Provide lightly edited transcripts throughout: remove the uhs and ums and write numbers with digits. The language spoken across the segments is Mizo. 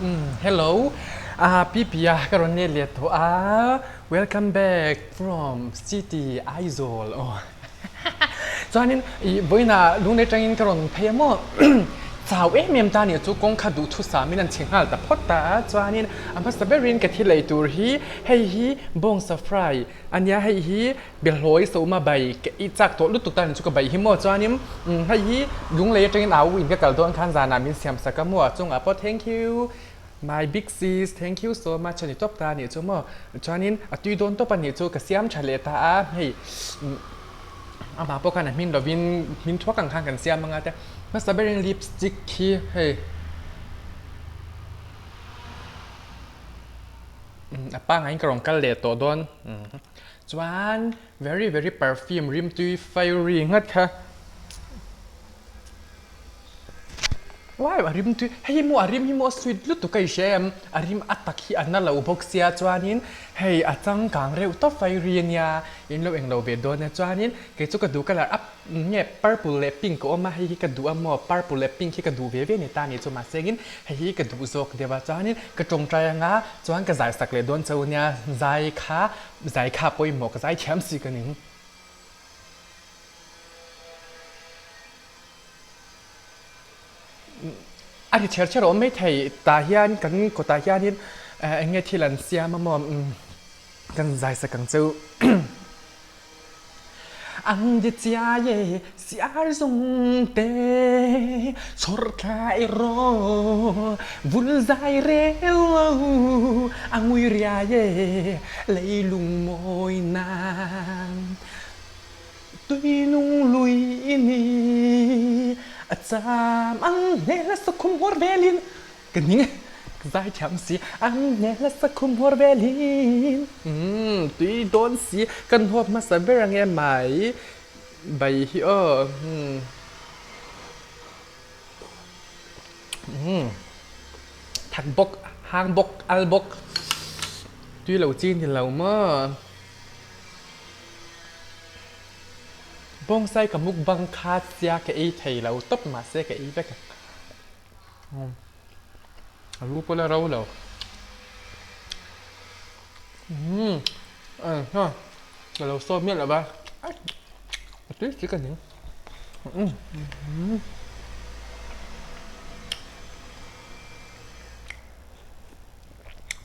Hello ah Pipia ka rawn let leh tawh a welcome back from city Aizawl aw chuanin ih vawiinah lunglei atangin ka rawn phei a maw chau em em ta nih chu kawng kha duhthusam in an chhe nghal ta phawt a chuanin a hmasa berin ka thil ei tur hi hei hi bawngsa fry ania hei hi Behlawi sawma bai ka i chak tawh lutuk tan chu ka bai hi maw chuanin hei hi lunglei atangin au in ka kal dawn khan zanah min siam sak a maw a chungah pawh thank you my big sis thank you so much a ni tawp ta a nih chu maw chuanin a tui dawn tawp a nih chu ka siam tha leh ta a hei amah pawh khan a hmin lovin hmin thuak ang khan kan siam anga te hmasa berin lipstick hi hei. A pangaiin ka rawn kal leh tawh dawn. Chuan very very perfume rimtui fairy nghat kha wow a rimtui hei hi maw a rim hi maw a sweet lutuk a i hria em a rim a tak hi a na lo bawk sia chuanin hei a changkang reuh tawp fairy ania in lo englo ve dawn e chuanin kei chu ka duh colour a nge purple leh pink a awm a hei hi ka duh a maw purple leh pink hi ka duh ve ve a ni ta a nih chu mahse engin hei hi ka duh zawk deuh a chuanin ka tawngtai anga chuan ka zai sak leh dawn chauh ania zai kha zai kha pawimawh ka zai thiam si ka ning. A ri chher chher a awm maithei tah hian kan kawtah hianin eng nge thil an siam a maw kan zai sak ang cheu. Ang di chiai e siar zung te chhawr thla i ro vul zai reu a ngui riai e leilung mawi nan tui nung lui i ni a cham ang hmel a sakhum hawr velin Ka ning ka zai thiam si an hmel a sakhum hawr velin umm tui dawn si kan huap hmasa ber ange mai bai hi aw umm umm thak bawk hang bawk al bawk tui lo chi ni lo maw bawngsai ka mukbang kha sia ka ei thei lo tawp mahse ka ei vek a. A lu pawh la ro lo. Umm ha ka lo sawm miah lo va a tui si ka ning. Umm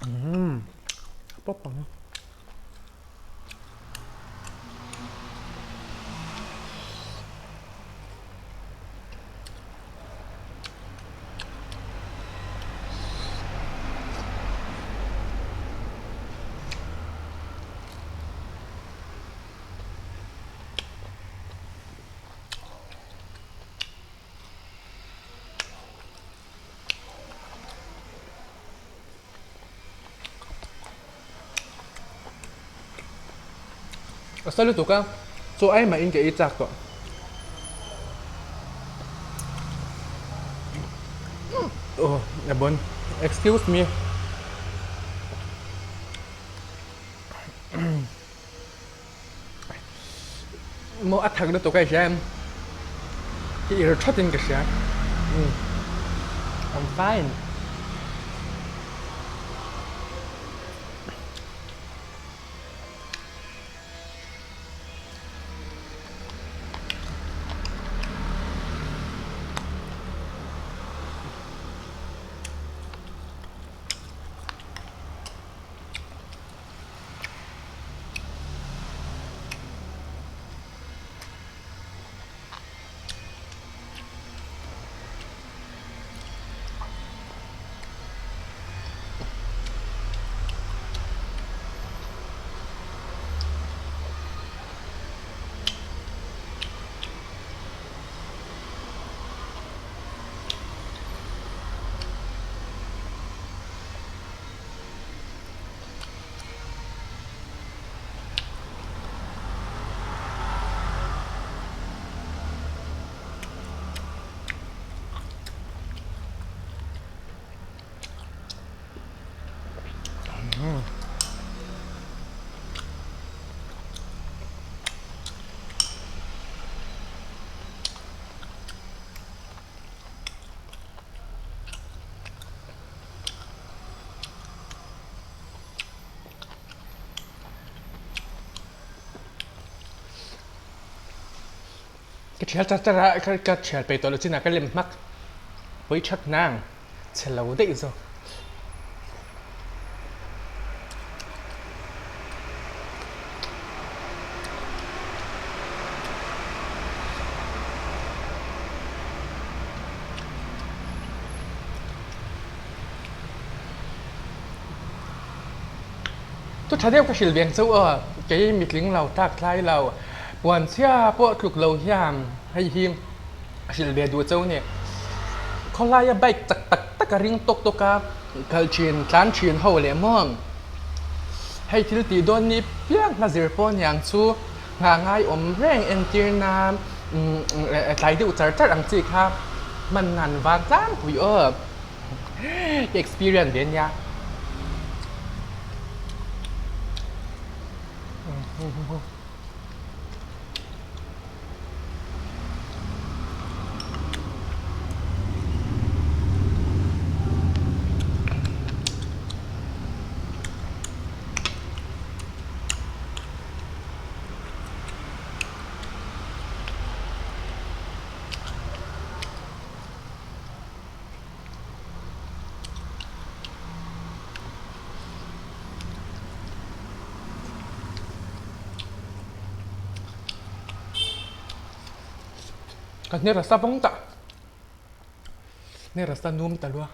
umm pawp ang. A sa lutuk a, chaw ai mah in ka ei chak tawh. Oh, a bon. Excuse me. Maw a thak lutuk a i hria em? Ka ir thawt in ka hria. I'm fine. Ka thial char char a, ka thial peih tawh lo chinah ka lem hmak. Pawi that nang chhe lo daih zawk. Chu tha deuh ka hrilh veng chauh aw, kei mitling lo tlak tlai lo, puan chhia pawh tluk lo hian hei hi a hrilh ve duh chauh a ni. Khawlaia bike chak tak tak a ring tawk tawk a, kal thin tlan thin ho leh maw hei thil tih dawn ni piang hla zir pawh aniang chu nghah ngai awm reng entir nan tlai deuh char char ang chi kha hman nan vang tlangpui aw. Ka experience ve ania. Ka hne rasa vawng ta hne rasa num ta lua.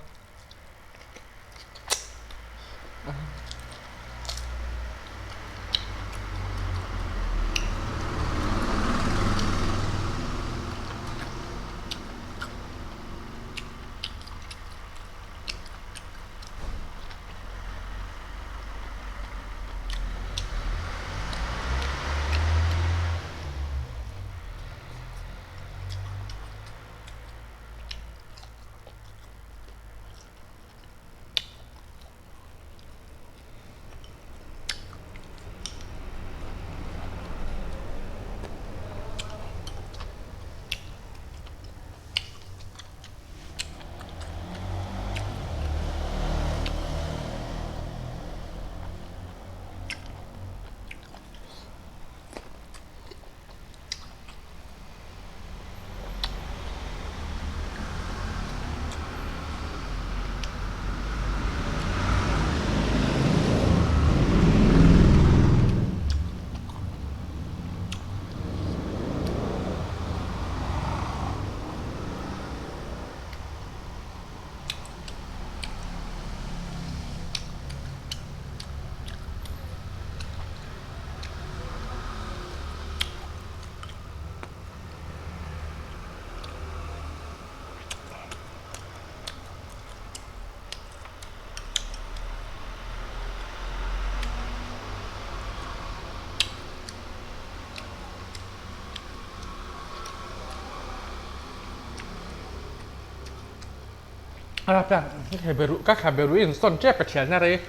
Ka khabe ruh in sawn tep ka thialna rei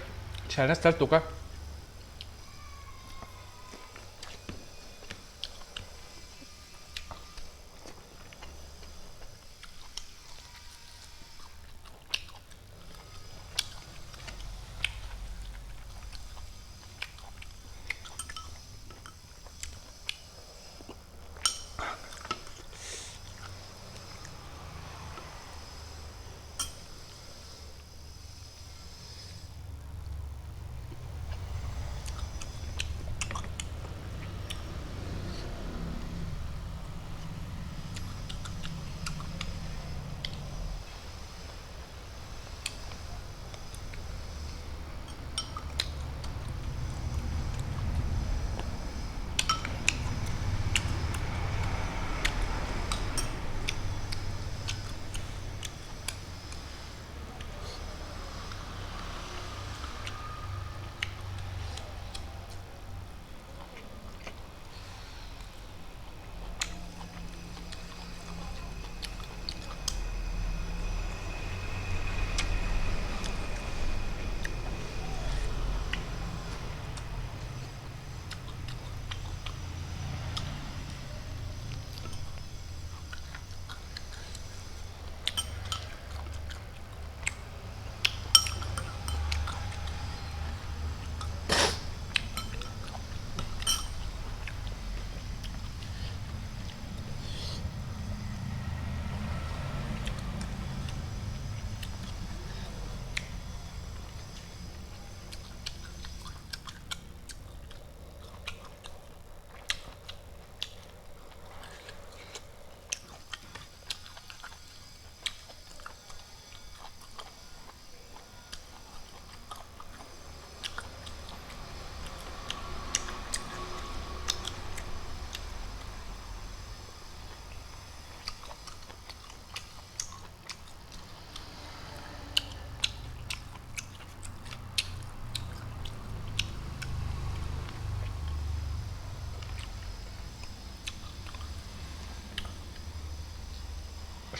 thialna sal tuk a.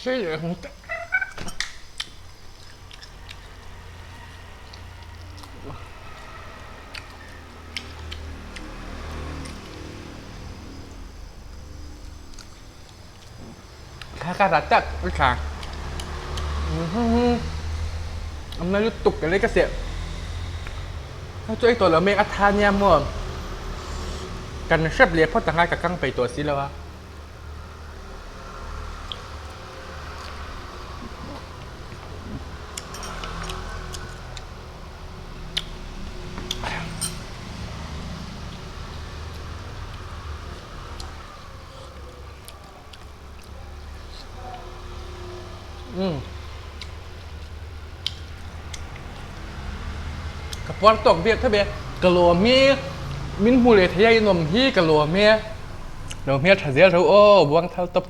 Kha kha tak a tha. A na lutuk ka lei ka seh. Ka chu ei tawh lo mek a tha nia maw. Kan hrep leh phawt ang a ka kang peih tawh si lo a. Umm. Ka puar tawk biak tha be. Ka lawm hi min hmu leh thei a inawm hi ka lawm e. Lo hmel tha zel tho aw buang thal tawp.